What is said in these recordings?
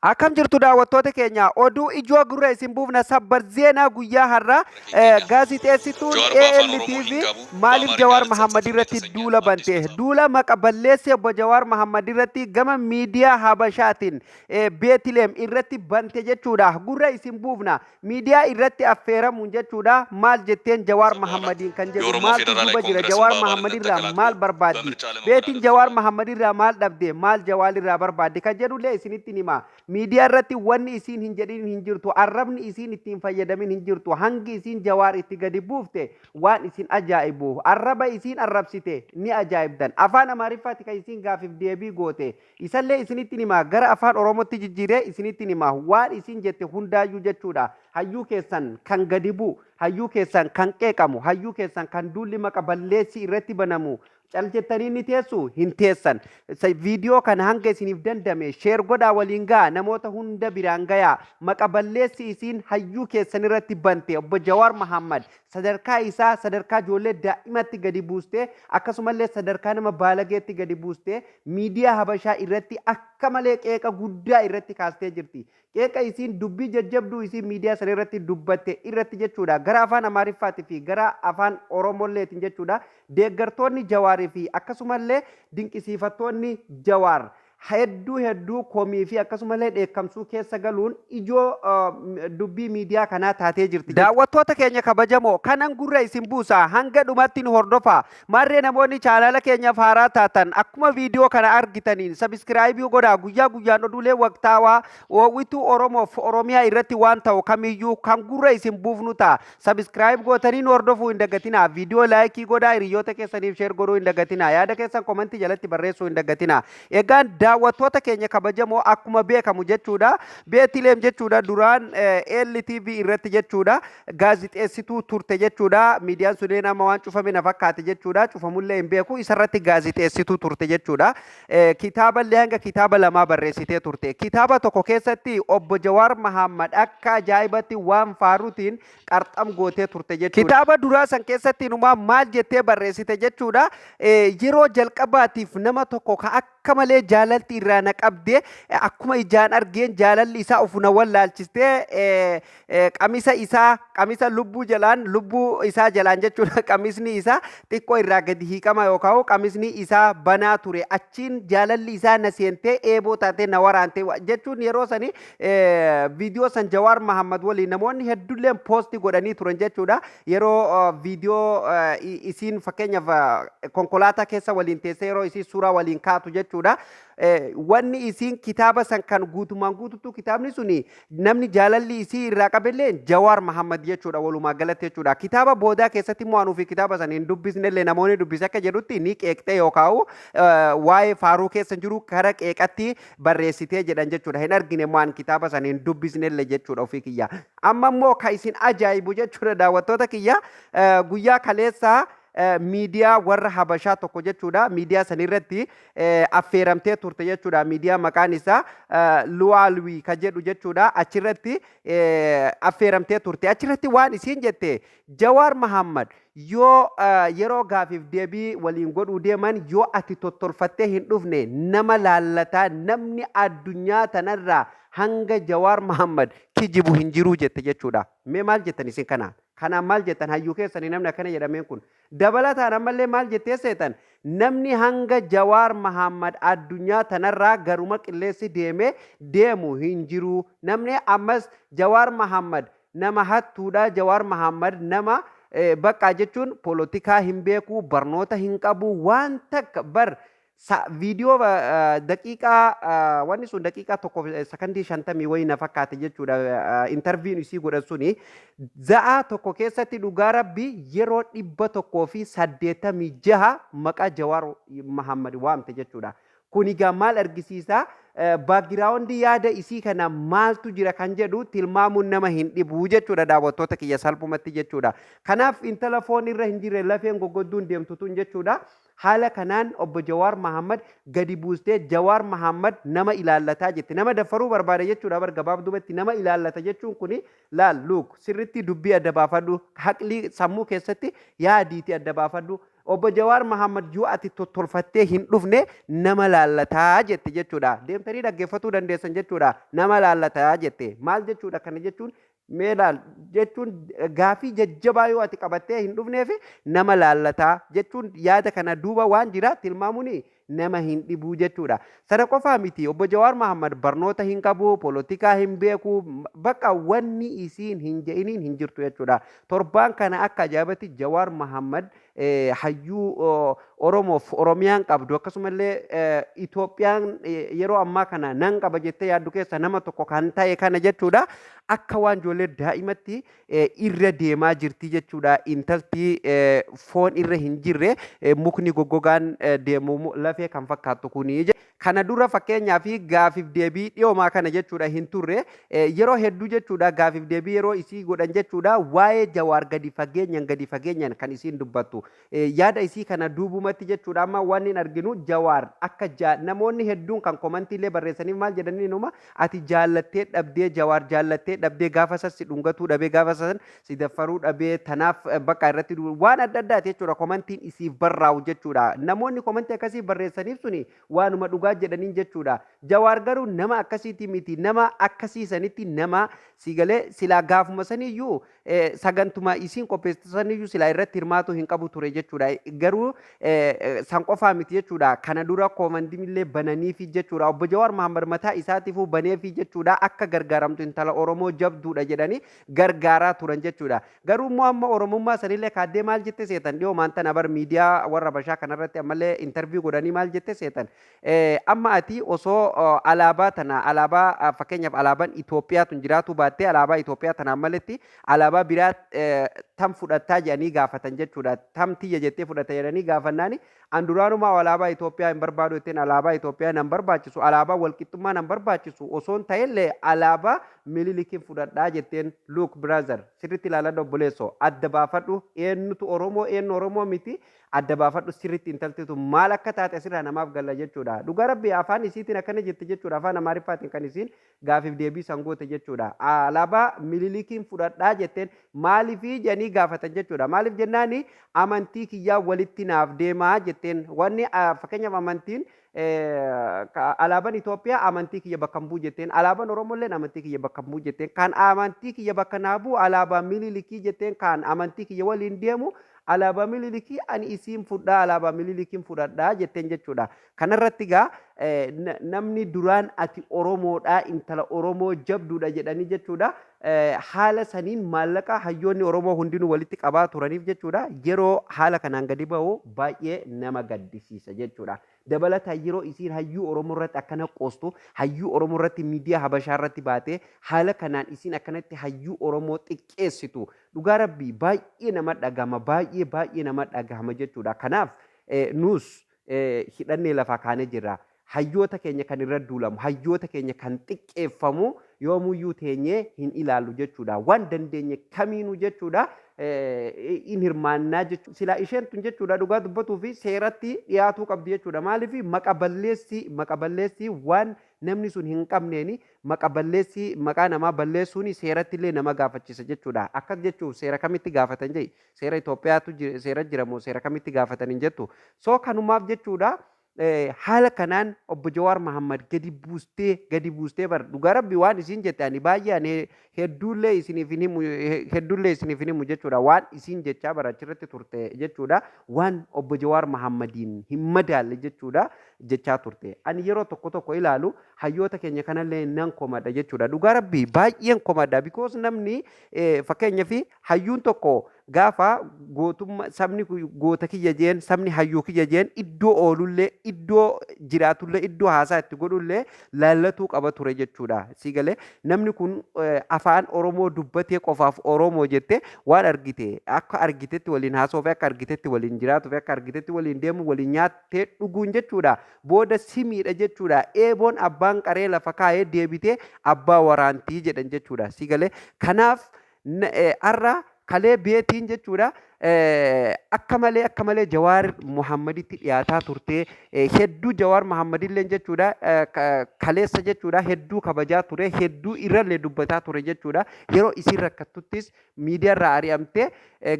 Akkam jirtu daawwattoota keenya? Oduu ijoo gurra isin buufna, sabbar zeenaa guyyaa har'aa. Gaazixeessituun Jawaar Afaan Oromoo ALTV hin qabu. maaliif በአማርኛ Jawaar ልጸጸት Mahammad irratti የተሰኘ duula አዲስ bante? መጽሐፍ Duula maqa balleessee obbo Jawaar Mahammad irratti gama miidiyaa Habashaatiin Beetileem irratti bante jechuudha. Gurra isin buufna. Miidiyaa irratti affeeramuun jechuudha. Maal jetteen Jawaar በኋላ Mahammadiin kan jedhu የኦሮሞ maaltu ፌዴራላዊ duuba jira? ኮንግረስን Jawaar Mahammad በአባልነት irraa ተቀላቅሎ maal barbaaddi? በምርጫ Beetiin ለመወዳደር Jawaar ፈቃድ Mahammad irraa maal dhabde? Maal Jawaar irraa barbaadde? Kan jedhullee isinitti hima. Miidiyaa irratti wanni isiin hin jedhin hin jirtu. Arrabni isiin ittiin fayyadamin hin jirtu. Hangi isiin Jawaar itti gadi buufte waan isin ajaa'ibu. Arraba isiin arrabsite ni ajaa'ibdan. Afaan Amaariffaatti kan isiin gaafiif deebii goote. Isallee isinitti hima. Gara afaan Oromootti jijjiiree isinitti hima. Waan isiin jette hundaayyuu jechuudha. Hayyuu keessan kan gadi bu'u, hayyuu keessan kan qeeqamu, hayyuu keessan kan duulli maqa balleessi irratti banamu cal jettanii ni teessu? Hin teessan. Viidiyoo kana hanga isiniif dandame share godhaa, waliin ga'a, namoota hunda biraan gayaa. Maqa balleessi isiin hayyuu keessan irratti bante, obbo Jawaar Mahammad sadarkaa isaa sadarkaa ijoollee daa'imatti gadi buustee, akkasumallee sadarkaa nama baalageetti gadi buustee, miidiyaa Habashaa irratti akka malee qeeqa guddaa irratti kaastee jirti. Qeeqa isiin, dubbii jajjabduu isiin miidiyaa sana irratti dubbatte irratti jechuudha. Gara afaan Amaariffaatii fi gara afaan Oromolleetiin jechuudha. Deeggartoonni Jawaarii fi akkasumallee dinqisiifattoonni Jawaar hedduu hedduu komii fi akkasumallee dheekkamsuu keessa galuun ijoo dubbii miidiyaa kanaa taatee jirti. Daawwattoota keenya kabajamoo, kanan gurra isin buusa, hanga dhumatti nu hordofa. Maarree namoonni chaanala keenyaaf haaraa taatan, akkuma viidiyoo kana argitaniin subscribe godhaa. Guyyaa guyyaan oduulee waqtaawaa oowwituu Oromoof Oromiyaa irratti waan ta'u kamiyyuu kan gurra isin buufnu ta'a. Subscribe gootanii nu hordofuu hin dagatinaa. Viidiyoo like godhaa, hiriyoota keessaniif share godhuu hin dagatinaa. Yaada keessan comment jalatti barreessuu hin dagatinaa. Egaan daawwattoota keenya kabajamoo, akkuma beekamu jechuudha, Beetileem jechuudha duraan LTV irratti jechuudha gaazixeessituu turte jechuudha. Miidiyaan suneen amma waan cufame na fakkaate jechuudha. Cufamullee hin beeku. Isarratti gaazixeessituu turte jechuudha. Kitaaballee hanga kitaaba lamaa barreessitee turte. Kitaaba tokko keessatti obbo Jawaar Mahammad akka ajaa'ibatti waan faaruutiin qarxam gootee turte jechuudha. Kitaaba duraa san keessatti inumaa maal jettee barreessite jechuudha? Yeroo jalqabaatiif nama tokko ka akka malee jaalalti irraa na qabde, akkuma ijaan argeen jaalalli isaa ufuna wallaalchistee, qamisa isaa, qamisa lubbuu jalaan, lubbuu isaa jalaan jechuudha, qamisni isaa xiqqoo irraa gadi hiiqama yookaan qamisni isaa banaa ture, achiin jaalalli isaa na seentee eeboo taatee na waraante jechuun yeroo sani viidiyoo san Jawaar Mahammad waliin namoonni hedduulleen post godhanii turan jechuudha. Yeroo viidiyoo isiin fakkeenyaaf konkolaataa keessa waliin teessee yeroo isiin suuraa waliin kaatu jechuudha. Wanni isiin kitaaba san kan guutumaan guututtuu kitaabni suni namni jaalalli isii irraa qabellee Jawaar Mahammad jechuudha walumaa galatti jechuudha. Kitaaba boodaa keessatti immoo anuu fi kitaaba san hin dubbisnellee, namoonni dubbise akka jedhutti ni qeeqxee yookaan waa'ee faaruu keessa jiru kara qeeqatti barreessitee jedhan jechuudha. Hin argine immoo, an kitaaba san hin dubbisnellee jechuudha ofii kiyya. Amma immoo ka isin ajaa'ibu jechuudha, daawwattoota kiyya, guyyaa kaleessaa miidiyaa warra Habashaa tokko jechuudha. Miidiyaa san irratti affeeramtee turte jechuudha. Miidiyaa maqaan isaa Luwaalwii ka jedhu jechuudha. Achirratti affeeramtee turte. Achirratti waan isiin jette, Jawaar Mahammad yoo yeroo gaafiif deebii waliin godhuu deeman yoo ati tottolfattee hin dhufne nama laallataa, namni addunyaa tanarraa hanga Jawaar Mahammad kijibu hin jiruu jette jechuudha. Mee maal jettan isin kana? Kanaan maal jettan? Hayyuu keessanii namni akkana jedhameen kun? Dabalataan ammallee maal jettee seetan? Namni hanga Jawaar Mahammad addunyaa tanarraa garuma qilleensi deeme deemu hin jiru. Namni ammas Jawaar Mahammad nama hattuudha. Jawaar Mahammad nama bakka jechuun poolotikaa hin beeku, barnoota hin qabu, waan takka bar viidiyoo daqiiqaa, wanni sun daqiiqaa 1 sakandii 50 wayii na fakkaate jechuudha. Interviewn isii godhan suni za'aa 1 keessatti dhugaa rabbi yeroo 186 maqaa Jawaar Mahammad waamte jechuudha. Kun egaa maal argisiisa? Background yaada isii kana maaltu jira kan jedhu tilmaamuun nama hin dhibu jechuudha, daawwattoota kiyya, salphumatti jechuudha. Kanaaf intala foon irra hin jirre lafeen goggodduun deemtu tun jechuudha. Haala kanaan obbo Jawaar Mahammad gadi buustee, Jawaar Mahammad nama ilaallataa jette. Nama daffaruu barbaada jechuudha bar gabaabdumatti. Nama ilaallata jechuun kuni, laal, look, sirritti dubbii adda baafadhu, haqlii sammuu keessatti yaadiiti adda baafadhu. Obbo Jawaar Mahaammad yoo ati tottolfattee hin dhufne nama laallataa jette jechuudha. Deemtanii dhaggeeffatuu dandeessan jechuudha. Nama laallataa jette. Maal jechuudha kana jechuun? Mee laal jechuun, gaafii jajjabaa yoo ati qabattee hin dhufneef nama laallataa jechuun, yaada kana duuba waan jira tilmaamuun nama hin dhibuu jechuudha. Sana qofaa miti, obbo Jawaar Mahammad barnoota hin qabu, polotikaa hin beeku, bakka wanni isiin hin je'iniin hin jirtu jechuudha. Torbaan kana akka ajaa'ibatti Jawaar Mahammad hayyuu Oromoof Oromiyaan qabdu, akkasumallee Itoophiyaan yeroo ammaa kana nan qaba jettee yaaddu keessa nama tokko kan ta'e kana jechuudha. Akka waan ijoollee daa'imatti irra deemaa jirti jechuudha. Intalti foon irra hin jirre, mukni goggogaan deemu lafee kan fakkaattu kuni. Kana dura fakkeenyaa fi gaafiif deebii dhiyoomaa kana jechuudha hin turre. Yeroo hedduu jechuudha gaafiif deebii yeroo isii godhan jechuudha, waa'ee Jawaar gadi fageenyan kan isiin dubbattu. Yaada isii kana duubumatti jechuudha amma waan hin arginu, Jawaar akka namoonni hedduun kan komantiilee barreessaniif maal jedhanii numa, ati jaallattee dhabdee, Jawaar jaallattee dhabdee, gaafa sas si dhungatuu dhabee, gaafa san si daffaruu dhabee, tanaaf bakka irratti waan adda addaati jechuudha komantiin isiif barraa'u jechuudha. Namoonni komantii akkasii barreessaniif suni waanuma dhugaa jedhaniin jechuudha. Jawaar garuu nama akkasiiti miti. Nama akkasii sanitti nama si galee silaa gaafuma saniyyuu sagantuma isiin qopheessitu saniyyuu silaa irratti hirmaatu hin qabu ture jechuudha. Garuu san qofaa miti jechuudha. Kana dura koomandimillee bananiifi jechuudha. Obbo Jawaar Mahammad mataa isaatiifuu baneefi jechuudha. Akka gargaaramtu, intala Oromoo jabduudha jedhanii gargaaraa turan jechuudha. Garuu immoo amma Oromummaa sanillee kaaddee maal jette seetan? Dhiyoo maantan abar miidiyaa warra Bashaa kanarratti ammallee interview godhanii maal jette seetan? Amma ati osoo alaabaa tana, alaabaa, fakkeenyaaf alaabaan Itoophiyaa tun jiraatuu baattee, alaabaa Itoophiyaa tanaan maletti alaabaa biraa tam fudhattaa jedhanii gaafatan jechuudha. Tam tiyya jettee fudhatta jedhanii gaafannaani, an duraanumaa alaabaa Itoophiyaa hin barbaadu jetteen. Alaabaa Itoophiyaa nan barbaachisu, alaabaa walqixxummaa nan barbaachisu osoon ta'ellee alaabaa Minilikiin fudhadhaa jetteen. Look brother, sirriitti ilaaladha obboleessoo, adda baafadhu, eenyutu Oromoo, eenyu Oromoo miti adda baafadhu sirriitti. Intaltitu maal akka taate asirraa namaaf galla jechuudha. Dhugaa Rabbi, afaan isiitiin akkana jette jechuudha, afaan Amaariffaatiin kan isiin gaafiif deebii san goote jechuudha. Alaabaa Minilikiin fudhadhaa jetteen. Maaliifii jedhanii gaafatan jechuudha. Maaliif jennaani, amantii kiyyaa walitti naaf deemaa jetteen. Wanni fakkeenyaaf amantiin alaabaan Itoophiyaa amantii kiyya bakka hin bu'u jetteen. Alaabaan Oromolleen amantii kiyya bakka hin bu'u jetteen. Kan amantii kiyya bakka naa bu'u alaabaa Minilikii jetteen. Kan amantii kiyya waliin deemu alaabaa Minilikii, ani isiin fudhaa, alaabaa Minilikiin fudhadhaa jetteen jechuudha. Kanarratti gaa namni duraan ati Oromoodhaa, intala Oromoo jabduudha jedhanii jechuudha. Haala saniin maallaqa hayyoonni Oromoo hundinuu walitti qabaa turaniif jechuudha. Yeroo haala kanaan gadi ba'u baay'ee nama gaddisiisa jechuudha. Dabalataan yeroo isiin hayyuu Oromoo irratti akkana qoostu, hayyuu Oromoo irratti miidiyaa Habashaa irratti baatee haala kanaan isiin akkanatti hayyuu Oromoo xiqqeessitu, dhugaa Rabbii baay'ee nama dhagahama, baay'ee baay'ee nama dhagahama jechuudha. Kanaaf nus hidhannee lafaa kaanee jirra. Hayyoota keenya kan irra duulamu, hayyoota keenya kan xiqqeeffamu yoomuyyuu teenyee hin ilaallu jechuudha. Waan dandeenye kamiinuu jechuudha in hirmaannaa jechuudha. Silaa isheen tun jechuudha dhugaa dubbatuu fi seeratti dhiyaatuu qabdi jechuudha. Maaliif maqa balleessi waan namni sun hin qabneeni maqa balleessi, maqaa namaa balleessuun seeratti illee nama gaafachisa jechuudha. Akkas jechuuf seera kamitti gaafatan jedhi? Seera Itoophiyaatu seera jira moo seera kamitti gaafatan hin jettu. So kanumaaf jechuudha, haala kanaan obbo Jawaar Mahammad gadi buustee, gadi buustee bar. Dhugaa Rabbi, waan isiin jette ani baay'ee, ani hedduullee isiniif hin himu, hedduullee isiniif hin himu jechuudha. Waan isiin jechaa bara achirratti turte jechuudha, waan obbo Jawaar Mahammadiin hin madaalle jechuudha jechaa turte. Ani yeroo tokko tokko ilaalu hayyoota keenya kanallee nan komadha jechuudha. Dhugaa Rabbi, baay'een komadha, because namni fakkeenyaaf hayyuun tokko gaafa gootummaa sabni goota kiyya jeen, sabni hayyuu kiyya jeen, iddoo oolullee, iddoo jiraatullee, iddoo haasaa itti godhullee laallatuu qaba ture jechuudha. Si galee, namni kun afaan Oromoo dubbatee qofaaf Oromoo jette waan argite akka argitetti waliin haasoo fi akka argitetti waliin jiraatuu fi akka argitetti waliin deemu, waliin nyaattee dhuguun jechuudha. Booda simiidha jechuudha. Eeboon abbaan qaree lafa kaa'ee deebitee abbaa waraantii jedhan jechuudha. Si galee, kanaaf har'a Kalee beetiin jechuudha akka malee akka malee Jawaar Muhammaditti dhiyaataa turte. Hedduu Jawaar Muhammadillee jechuudha kaleessa jechuudha hedduu kabajaa ture, hedduu irrallee dubbataa ture jechuudha. Yeroo isiin rakkattuttis miidiyaarraa ari'amtee,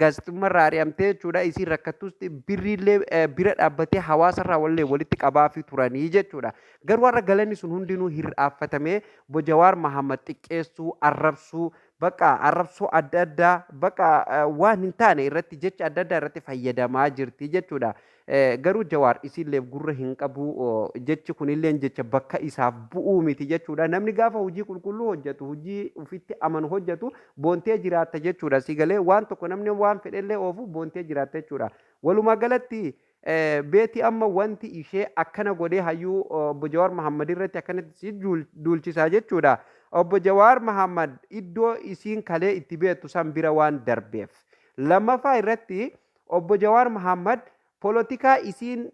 gaazexummaarraa ari'amtee jechuudha, isiin rakkattus birriillee bira dhaabbatee hawaasarraa wallee walitti qabaafii turanii jechuudha. Garuu har'a galanni sun hundinuu hir'aaffatamee Jawaar Muhammad xiqqeessuu, arrabsuu, bakka arrabsoo adda addaa, bakka waan hin taane irratti jecha adda addaa irratti fayyadamaa jirti jechuudha. Garuu Jawaar isiilleef gurra hin qabu, jechi kunillee jecha bakka isaaf bu'uu miti jechuudha. Namni gaafa hojii qulqulluu hojjetu, hojii ofitti amanu hojjetu, boontee jiraatta jechuudha. Si galee waan tokko namni waan fedhellee oofu boontee jiraatta jechuudha. Walumaa galatti beeti amma wanti ishee akkana godhee hayyuu obbo Jawaar Mahammad irratti akkanatti si duulchisaa jechuudha. Obbo Jawaar Mahammad iddoo isiin kalee itti beektu san bira waan darbeef. Lammaffaa irratti obbo Jawaar Mahammad polotikaa isiin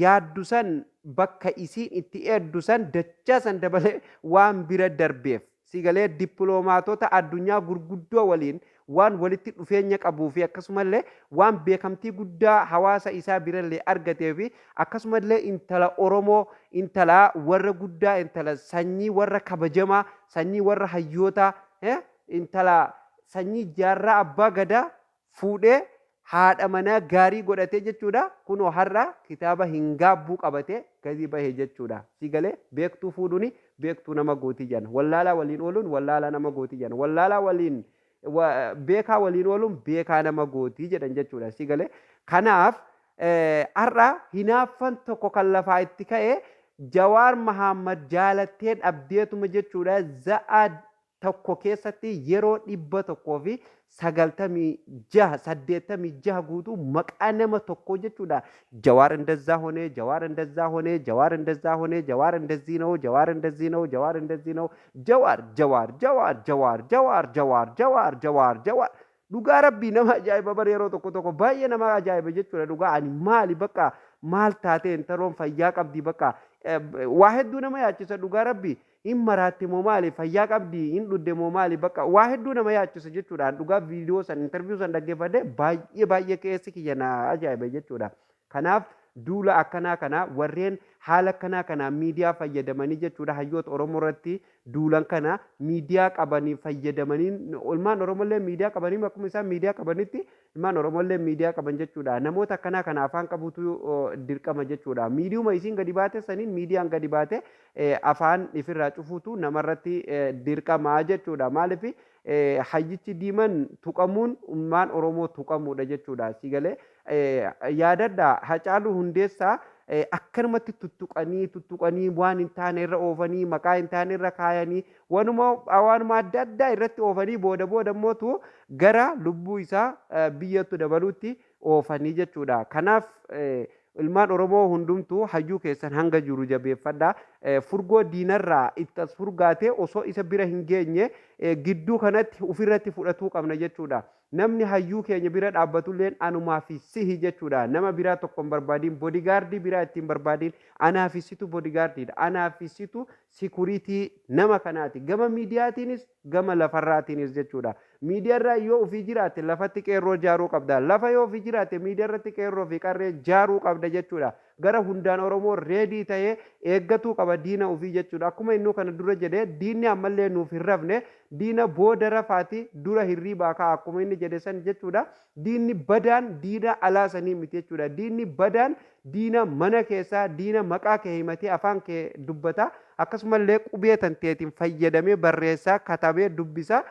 yaaddu san, bakka isiin itti eeddu san dachaa san dabalee waan bira darbeef. Si galee dippiloomaatota addunyaa gurguddoo waliin waan walitti dhufeenya qabuu fi akkasumallee waan beekamtii guddaa hawaasa isaa birallee argatee fi akkasumallee intala Oromoo, intala warra guddaa, intala sanyii warra kabajamaa, sanyii warra hayyootaa, intala sanyii jaarraa abbaa gadaa fuudhee haadha manaa gaarii godhatee jechuudha. Kunoo har'a kitaaba hin gaabbuu qabatee gadi bahe jechuudha. Si galee beektuu fuudhuuni beektuu nama gootii jedhan. Wallaalaa waliin ooluun wallaalaa nama gootii jedhan. Wallaalaa waliin, beekaa waliin ooluun beekaa nama gootii jedhan jechuudha. Si galee kanaaf har'a hinaaffan tokko kan lafaa itti ka'e Jawaar Mahammad jaalattee dhabdeetuma jechuudha. Za'a tokko keessatti yeroo 196, 86 guutuu maqaa nama tokkoo jechuudha. Jawaar እንደዛ ሆነ፣ ጀዋር እንደዛ ሆነ፣ ጀዋር እንደዛ ሆነ፣ ጀዋር እንደዚህ ነው፣ ጀዋር እንደዚህ ነው፣ ጀዋር እንደዚህ ነው፣ ጀዋር ጀዋር ጀዋር ጀዋር ጀዋር ጀዋር ጀዋር ጀዋር ጀዋር። Dhugaa rabbii nama ajaa'iba bara yeroo tokko tokko baay'ee nama ajaa'iba jechuudha. Dhugaa ani maali, bakka maal taatee, intaloon fayyaa qabdi, bakka waa hedduu nama yaachisa. Dhugaa rabbii hin maraatti moo maali, fayyaa qabdi, hin dhudde moo maali, bakka waa hedduu nama yaachisa jechuudha. Dhugaa viidiyoo san, interview san dhaggeeffadhe, baay'ee baay'ee keessi kiyya na ajaa'iba jechuudha. Kanaaf duula akkanaa kana, warreen haala akkanaa kana miidiyaa fayyadamanii jechuudha hayyoota Oromoo irratti duulan kana, miidiyaa qabanii fayyadamanii, ilmaan Oromollee miidiyaa qabanii, akkuma isaan miidiyaa qabanitti ilmaan Oromollee miidiyaa qaban jechuudha. Namoota akkanaa kana afaan qabutu dirqama jechuudha. Miidiyuma isiin gadi baate saniin miidiyaan gadi baate afaan ifirraa cufuutu namarratti dirqama jechuudha. Maaliif hayyichi diiman tuqamuun ilmaan Oromoo tuqamuudha jechuudha. Si galee yaadadha, Hacaaluu Hundeessaa akkanumatti tuttuqanii tuttuqanii, waan hin taane irra oofanii, maqaa hin taane irra kaayanii, waanuma adda addaa irratti oofanii, booda booda mootu gara lubbuu isaa biyyattu dabaluutti oofanii jechuudha. Kanaaf ilmaan Oromoo hundumtuu hayyuu keessan hanga jiru jabeeffadha. Furgoo diinarraa itti as furgaatee osoo isa bira hin geenye gidduu kanatti ofirratti fudhatuu qabna jechuudha. Namni hayyuu keenya bira dhaabbatulleen anumaa fi sihi jechuudha. Nama biraa tokko hin barbaadin, bodyguardii biraa ittiin barbaadin, anaa fi situ bodyguardiidha. Anaa fi situ security nama kanaati. Gama miidiyaatiinis gama lafarraatiinis jechuudha. Miidiyaarraa yoo ofii jiraate lafatti qeerroo jaaruu qabda. Lafa yoo ofii jiraate miidiyaa irratti qeerroo fi qarree jaaruu qabda jechuudha. Gara hundaan Oromoo ready ta'ee eeggatuu qaba diina ofii jechuudha. Akkuma inni kana dura jedhee, diinni ammallee nuuf hin rafne, diina booda rafaati dura hirriibaa ka'a akkuma inni jedhe san jechuudha. Diinni badaan diina alaa sanii miti jechuudha. Diinni badaan diina mana keessaa, diina maqaa kee himatee afaan kee dubbata. Akkasumallee qubee tanteetiin fayyadamee barreessaa, katabee dubbisa,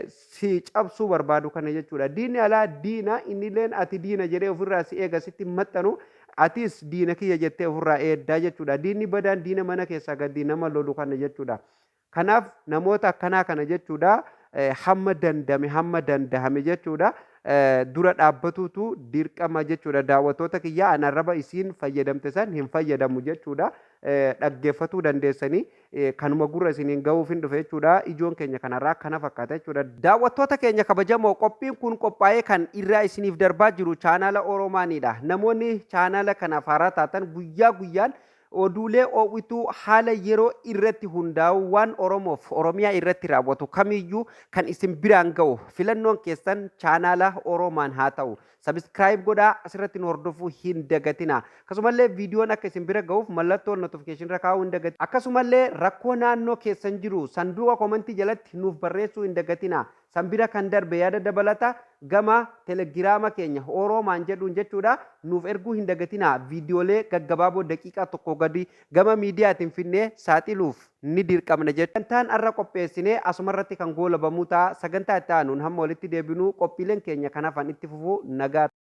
si cabsuu barbaadu kana jechuudha. Diinni alaa diina innilleen ati diina jedhee ofirraa si eega, sitti maxxanu, atis diina kiyya jettee ofirraa eeddaa jechuudha. Diinni badaan diina mana keessaa gadi nama lolu kana jechuudha. Kanaaf namoota akkanaa kana jechuudha hamma dandame, hamma dandahame jechuudha, dura dhaabbatuutu dirqama jechuudha. Daawwattoota kiyyaa, an arraba isiin fayyadamte san hin fayyadamu jechuudha. Dhaggeeffatuu dandeessanii kanuma gurra isiniin gahuuf hin dhufe jechuudha. Ijoon keenya kanarraa kana fakkaata jechuudha. Daawwattoota keenya kabajamoo, qophiin kun qophaa'ee kan irraa isiniif darbaa jiru chaanaala Oromaaniidha. Namoonni chaanaala kanaaf haaraa taatan guyyaa guyyaan Oduulee oowwituu haala yeroo irratti hundaa'u waan Oromoof Oromiyaa irratti raawwatu kamiyyuu kan isin biraan ga'u filannoon keessan chaanaala Oromaan haa ta'u. Subscribe godhaa, asirratti nu hordofuu hin dagatina. Akkasumallee viidiyoon akka isin bira ga'uuf mallattoo notification irra kaa'uu hin dagatina. Akkasumallee rakkoo naannoo keessan jiru sanduuqa komantii jalatti nuuf barreessuu hin dagatina. San bira kan darbe yaada dabalata gama Telegiraama keenya Oroomaan jedhuun jechuudha nuuf erguu hin dagatina. Viidiyoolee gaggabaaboo daqiiqaa tokko gadi gama miidiyaatiin finnee saaxiluuf ni dirqamna jechuudha. Sagantaan har'a qopheessine asumarratti kan goolabamuu ta'a. Sagantaa itti aanuun hamma walitti deebinu qophiileen keenya kan hafan itti fufu, nagaa.